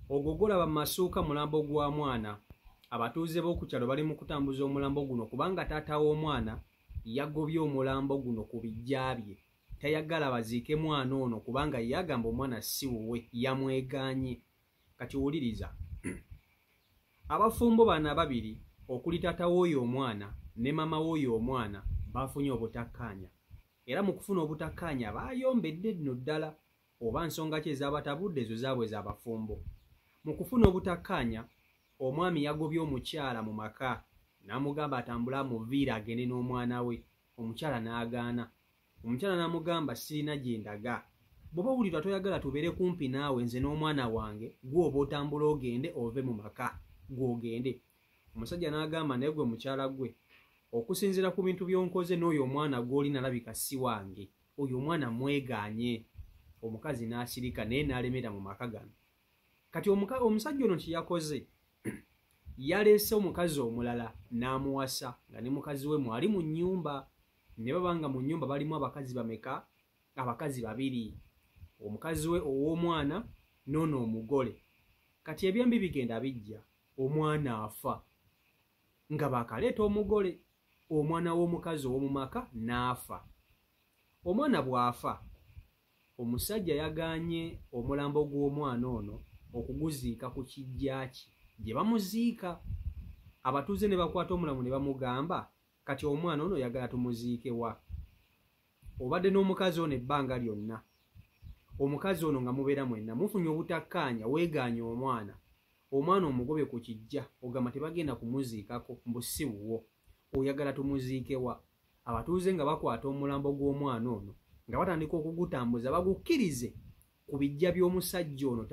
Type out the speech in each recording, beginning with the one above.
Ogwo gw'olaba mu masuuka mulambo gwa mwana. Abatuuze b'oku kyalo bali mu kutambuza omulambo guno kubanga taata w'omwana yagobye omulambo guno ku bijja bye. Tayagala baziike mwana ono kubanga yagamba omwana si wuwe, yamwegaanye. Kati wuliriza. Abafumbo bano ababiri okuli taata w'oyo omwana ne maama w'oyo omwana bafunye obutakkaanya. Era mu kufuna obutakkaanya baayombedde nno ddala oba nsonga ki ezaabatabudde ezo zaabwe z'abafumbo. Mu kufuna obutakkaanya omwami yagobye omukyala mu maka n'amugamba atambule amuviire agende n'omwana we. Omukyala n'agaana. Omukyala n'amugamba sirina gye ndaga. Bw'oba owulira toyagala tubeere kumpi naawe nze n'omwana wange, ggwe oba otambula ogende ove mu maka, ggwe ogende. Omusajja n'agamba naye gwe mukyala gwe, okusinziira ku bintu by'onkoze n'oyo omwana gw'olina alabika si wange, oyo omwana mwegaanye. Omukazi n'asirika naye n'alemera mu maka gano. Kati omusajja ono kye yakoze, yaleese omukazi omulala n'amuwasa nga ne mukazi we mwali mu nnyumba. Ne baba nga mu nnyumba balimu abakazi bameka? Abakazi babiri, omukazi we ow'omwana n'ono omugole. Kati ebyembi bigenda bijja, omwana afa nga baakaleeta omugole, omwana w'omukazi ow'omu maka n'afa. Omwana bw'afa, omusajja yagaanye omulambo gw'omwana ono okuguziika ku kijja kye gye bamuziika. Abatuuze ne bakwata omulamu ne bamugamba kati omwana ono oyagala tumuziike wa? Obadde n'omukazi ono ebbanga lyonna, omukazi ono nga mubeera mwenna mufunye obutakkaanya, weegaanye omwana, omwana omugobye ku kijja, ogamba tebagenda kumuziikako mbu si wuwo, oyagala tumuziike wa? Abatuuze nga bakwata omulambo gw'omwana ono nga batandika okugutambuza bagukkirize ku bijja by'omusajja ono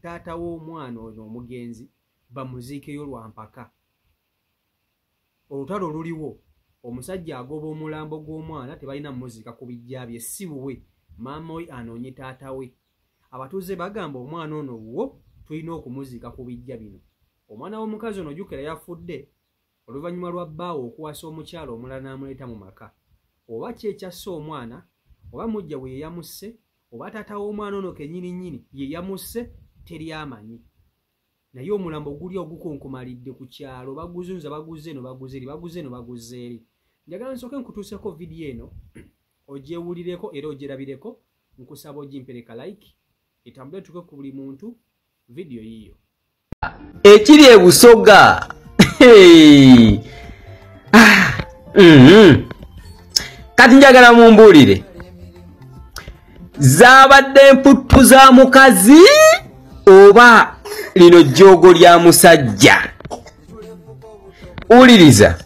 taata w'omwana ono omugenzi bamuziikeyo lwa mpaka. Olutalo luliwo, omusajja agoba omulambo gw'omwana tebalina mmuziika ku bijja bye, si wuwe, maama we anoonye taata we. Abatuuze bagamba omwana ono wuwo, tulina okumuziika ku bijja bino. Omwana w'omukazi ono jjukira yafudde oluvannyuma lwa bbaawe okuwasa omukyala omulala n'amuleeta mu maka. Oba ki ekyasse omwana, oba mujja we ye yamusse, oba taata w'omwana ono kennyini nnyini ye yamusse, teri amanyi. Naye omulambo guli ogukonkomalidde ku kyalo, baguzunza baguze eno baguze eri, baguze eno baguze eri. Njagala nsooke nkutuuseko vidiyo eno ogyewulireko era ogyerabireko, nkusaba ogimpereka like etambule etuuke ku buli muntu. Vidiyo yiyo. Ekiri e Busoga. Kati njagala mumbuulire, zaabadde mputtu za mukazi oba lino jjoogo lya musajja? Wuliriza,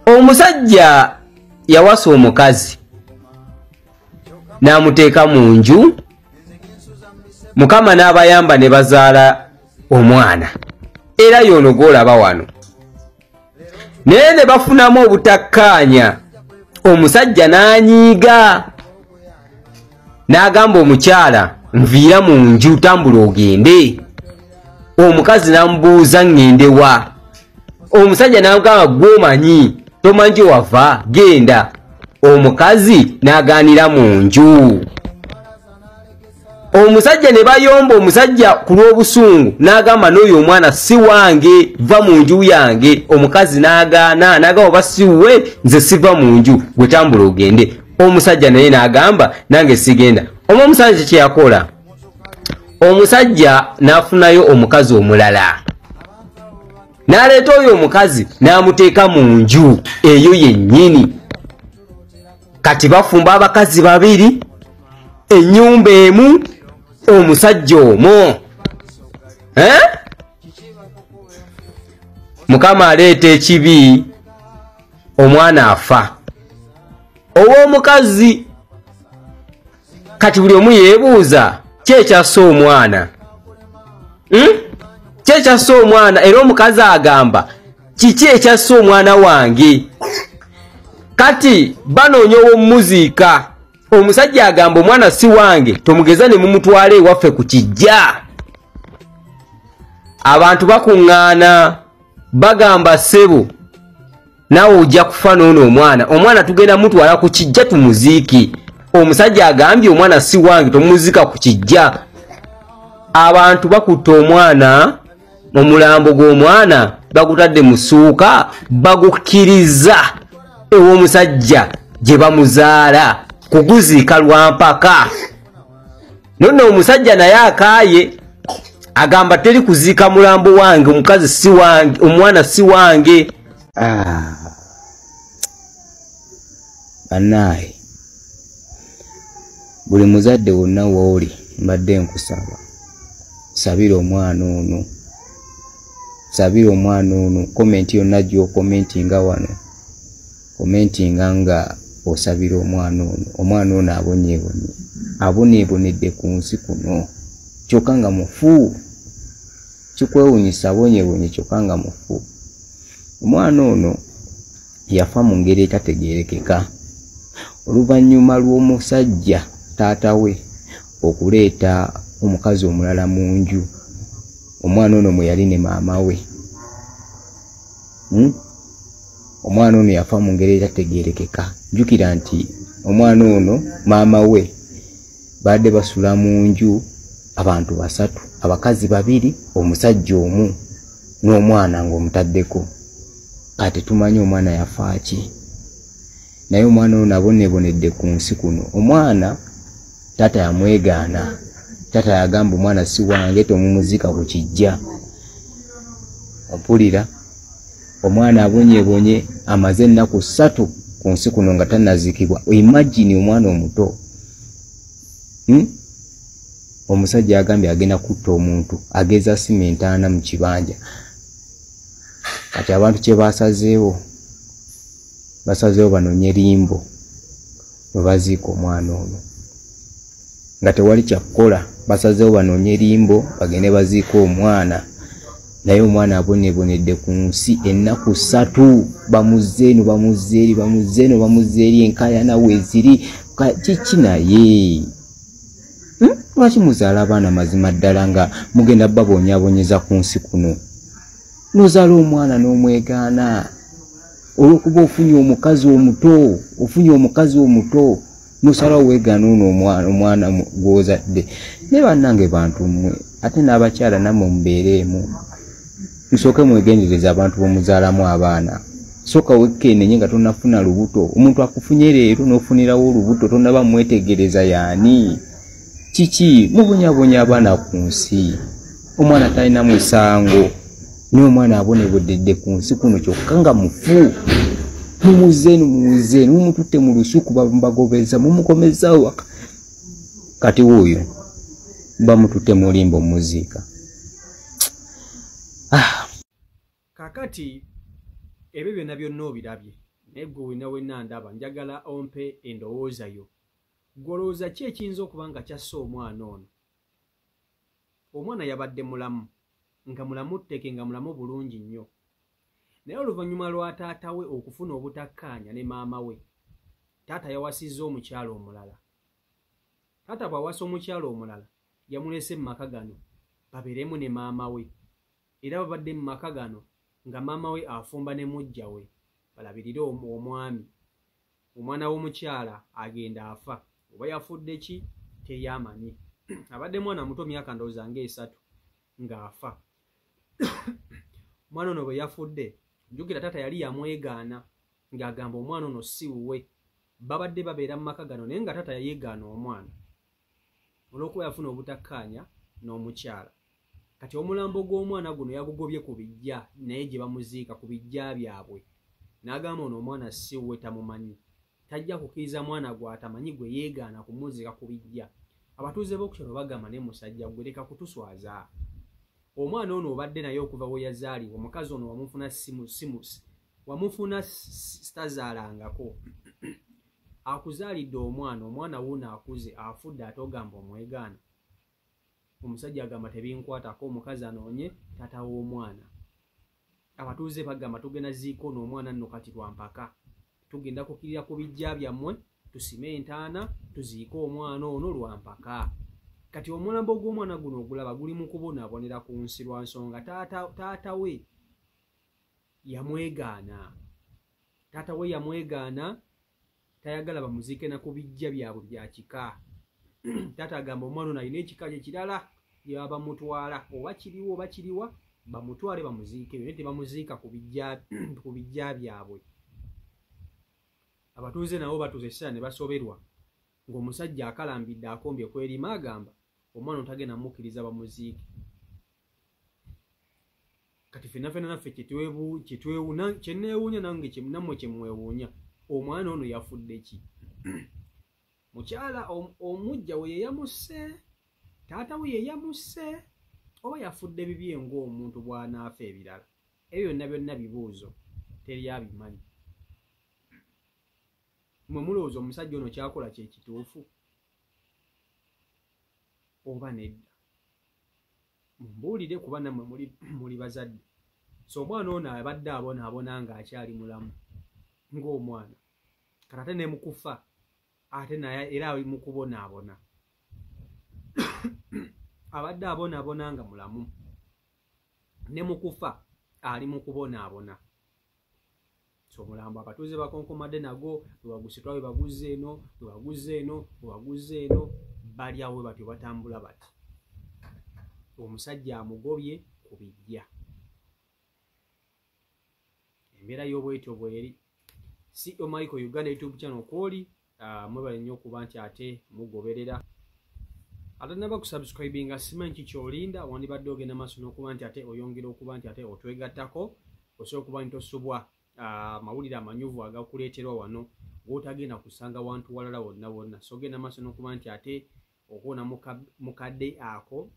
omusajja yawasa omukazi n'amuteeka mu nju, Mukama n'abayamba ne bazaala omwana, era y'ono gw'olaba wano. Naye ne bafunamu obutakkaanya, omusajja n'anyiiga n'agamba omukyala nviira mu nju, tambula ogende. Omukazi n'amubuuza ŋŋende wa? Omusajja n'amugamba gw'omanyi, tomanyi gye wava, genda. Omukazi n'agaanira mu nju. Omusajja ne bayomba omusajja ku lw'obusungu n'agamba n'oyo omwana si wange, va mu nju yange. Omukazi n'agaana n'agamba oba si wuwe, nze siva mu nju, gwe tambula ogende. Omusajja naye n'agamba nange sigenda. Omusajja kye yakola, omusajja n'afunayo omukazi omulala, n'aleeta oyo omukazi n'amuteeka mu nju eyo yennyini. Kati bafumba abakazi babiri, ennyumba emu, omusajja omu. Mukama aleeta ekibi, omwana afa ow'omukazi. Kati buli omu yeebuuza ki ekyasse omwana? Ki ekyasse omwana? Era omukazi agamba kiki ekyasse omwana wange? Kati banoonya ow'omuziika. Omusajja agamba omwana si wange, tomugeza ne mumutwala ewaffe ku kijja. Abantu bakuŋŋaana bagamba ssebo naawe ojja kufa n'ono omwana, omwana tugenda mutwala ku kijja tumuziike. Omusajja agambye omwana si wange, tomuziika ku kijja. Abantu bakutte omwana, omulambo gw'omwana bagutadde mu ssuuka, bagukkiriza ew'omusajja gye bamuzaala kuguziika lwa mpaka. Nonno omusajja naye akaaye, agamba teri kuziika mulambo wange, omukazi si wange, omwana si wange. Bannaaye, buli muzadde wonna w'oli mbadde nkusaba, sabira omwana ono, sabira omwana ono. Komenti yonna gy'okomentinga wano, komentinga nga osabira omwana ono. Omwana ono abonyeebonye, aboneebonedde ku nsi kuno, kyokka nga mufu. Kikwewuunyisa, abonyeebonye kyokka nga mufu. Omwana ono yafa mu ngeri etategeerekeka oluvannyuma lw'omusajja taata we okuleeta omukazi omulala mu nju omwana ono mwe yali ne maama we. Omwana ono yafa mu ngeri etategeerekeka. Jjukira nti omwana ono maama we badde basula mu nju abantu basatu, abakazi babiri, omusajja omu n'omwana ng'omutaddeko. Kati tumanyi omwana yafa ki, naye omwana ono abonebonedde ku nsi kuno. Omwana taata yamwegaana, taata yagamba omwana si wange, tomumuziika ku kijja. Ompulira? Omwana abonyebonye, amaze ennaku 3 ku nsi kuno nga tannaziikibwa. Imagine omwana omuto. Omusajja agambye agenda kutta omuntu, ageza sima entaana mu kibanja. Kati abantu kye basazeewo, basazeewo banoonye limbo bwe baziika omwana ono, nga tewali kyakukola. Basazeewo banoonye limbo bagende baziika omwana, naye omwana abonebonedde ku nsi ennaku 3. Bamuzze eno, bamuzze eri, bamuzze eno, bamuzze eri, enkaayana weeziri. Kiki naye? Lwaki muzaala abaana mazima ddala nga mugenda babonyaabonyeza ku nsi kuno? N'ozaala omwana n'omwegaana olw'okuba ofunye omukazi omuto, ofunye omukazi omuto, n'osalawo weegaana ono omwana gw'ozadde. Naye bannange bantu mmwe, ate n'abakyala nammwe mubeereemu, musooke mwegendereze abantu b'omuzaalamu abaana. Sooka wekkeenenye nga tonnafuna lubuto. Omuntu akufunye leero n'ofunirawo olubuto, tonnaba mwetegereza yaani. Kiki mubonyabonya abaana ku nsi? Omwana talina musango, naye omwana abonebodedde ku nsi kuno kyokka nga mufu. Mumuzeenu, mumuzeenu, mumututte mu lusuku, bagobeza, mumukomezaawo waka. Kati wuuyo bamututte mu limbo muziika. Kakati ebyo byonna byonna obirabye, naye gwe wenna wenna ndaba, njagala ompe endowooza yo. Ggwe olowooza ki ekiyinza okuba nga kyasse omwana ono? Omwana yabadde mulamu, nga mulamu tteke, nga mulamu bulungi nnyo, naye oluvannyuma lwa taata we okufuna obutakkaanya ne maama we, taata yawasizza omukyala omulala. Taata bw'awasa omukyala omulala, yamulese mu maka gano babeeremu ne maama we, era babadde mu maka gano nga maama we afumba ne muggya we balabirire omwami. Omwana w'omukyala agenda afa, oba yafudde ki teyamanyi. Abadde mwana muto, myaka ndowooza nga 3 ng'afa. Omwana ono bwe yafudde, jjukira taata yali yamwegaana ng'agamba omwana ono si wuwe. Babadde babeera mu maka gano, naye nga taata yayeegaana omwana olw'okuba yafuna obutakkaanya n'omukyala. Kati omulambo gw'omwana guno yagugobye ku bijja, naye gye bamuziika ku bijja byabwe, n'agamba ono omwana si wuwe, tamumanyi, tajja kukkiriza mwana gw'atamanyi gwe yeegaana kumuziika ku bijja. Abatuuze b'oku kyalo bagamba, "Naye musajja gwe, leka kutuswaza. Omwana ono obadde naye okuva we yazaalibwa. Omukazi ono wamufuna simu wamufuna tazaalangako, akuzaalidde omwana, omwana wuuno akuze, afudde, ate ogamba omwegaana." Omusajja agamba, "Tebinkwatako, omukazi anoonye taata w'omwana." Abatuuze bagamba, "Tugenda ziika ono omwana nno kati lwampaka, tugenda kukkirira ku bijja byammwe, tusime entaana, tuziike omwana ono lwampaka." Kati omulambo gw'omwana guno ogulaba guli mu kubonaabonera ku nsi lwa nsonga taata we yamwegaana. Taata we yamwegaana, tayagala bamuziike na ku bijja byabwe bya kika. Taata agamba omwana ono alina ekika kye kirala. gye bamutwala, oba kiriwo oba kiriwa, bamutwale bamuziike, naye tebamuziika ku bijja byabwe. Abatuuze nabo batuuze ekiseera ne basoberwa ng'omusajja akalambidde akombye kwerima, agamba omwana otagenda mukkiriza bamuziike. Kati ffenna ffenna naffe kyenneewuunya nange nammwe kyemwewuunya, omwana ono yafudde ki? Mukyala omujja we yeyamusse, taata we yeyamusse, oba yafudde bibi ng'omuntu bw'anaafa ebirala? Ebyo byonna byonna bibuuzo, teri abimanyi. Mmwe mulowooza omusajja ono ky'akola kye kituufu oba nedda? Mumbuulire, kuba nammwe muli bazadde. So omwana ono abadde abonaabona ng'akyali mulamu ng'omwana, kati ate ne mu kufa ate naye era ali mu kubonaabona. Abadde abonaabona nga mulamu, ne mu kufa ali mu kubonaabona. So omulambo abatuuze bakonkomadde nagwo, bwe bagusitula bwe baguzza eno, bwe baguzza eno, bwe baguzza eno, bali awo bwe batyo batambula bati. Omusajja amugobye ku bijja. Embeera y'obwetyo bweri. CEO Michael Uganda YouTube channel kwoli, mwebale nnyo okuba nti ate mugoberera. Atannaba kusubscribinga simanyi ki ky'olinda, wandibadde ogenda maaso n'okuba nti ate oyongera okuba nti ate otwegattako, osobola okuba nti tosubwa amawulire amanyuvu agakuleeterwa wano gw'otagenda kusanga wantu walala wonna wonna. So ogenda maaso n'okuba nti ate okuwona mukadde ako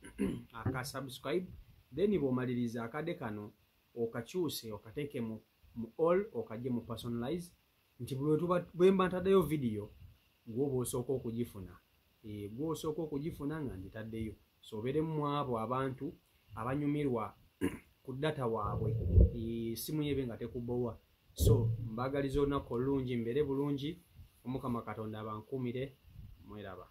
aka subscribe, then bw'omaliriza akadde kano okakyuse okateeke mu all, okajje mu personalize, nti bwe mba ntaddeyo vidiyo gw'oba osooka okugifuna, gw'osooka okugifuna nga ngitaddeyo. So obeeremu mu abo abantu abanyumirwa ku data waabwe, essimu ye ebe nga tekubowa. So mbaagaliza olunaku olulungi, mbeere bulungi, Omukama Katonda abankuumire, mweraba.